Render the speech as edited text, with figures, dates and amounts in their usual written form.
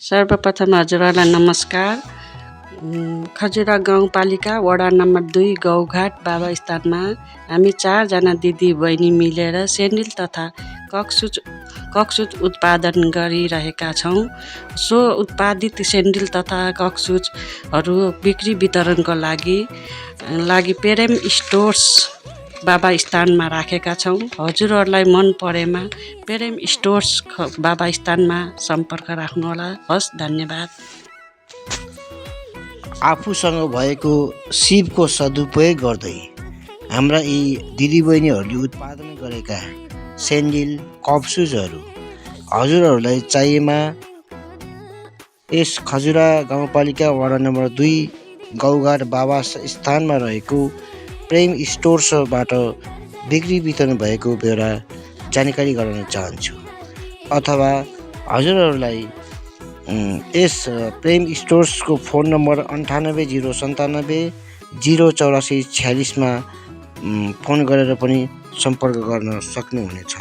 सर्वप्रथम हजुरहरूलाई नमस्कार। खजुरा गाउँपालिका वडा नम्बर 2 गाउँघाट बाबा स्थानमा हामी 4 जना दिदी बहिनी मिलेर सेन्डिल तथा कक्सुज उत्पादन गरिरहेका छौँ। सो उत्पादित सेन्डिल तथा कक्सुजहरू बिक्री वितरणको लागि प्रेम स्टोर्स बाबा स्थानमा राखेका छौँ। हजुरहरूलाई मन परेमा प्रेम स्टोर्स बाबा स्थानमा सम्पर्क राख्नुहोला। हस्, धन्यवाद। आफूसँग भएको सिपको सदुपयोग गर्दै हाम्रा यी दिदीबहिनीहरूले उत्पादन गरेका सेन्डिल कप्सुजहरू हजुरहरूलाई चाहिएमा यस खजुरा गाउँपालिका वडा नम्बर 2 गाउँघाट बाबा स्थानमा रहेको प्रेम स्टोर्सबाट बिक्री वितरण भएको बेहोरा जानकारी गराउन चाहन्छु। अथवा हजुरहरूलाई यस प्रेम स्टोर्सको फोन नम्बर 980970 08446 फोन गरेर पनि सम्पर्क गर्न सक्नुहुनेछ।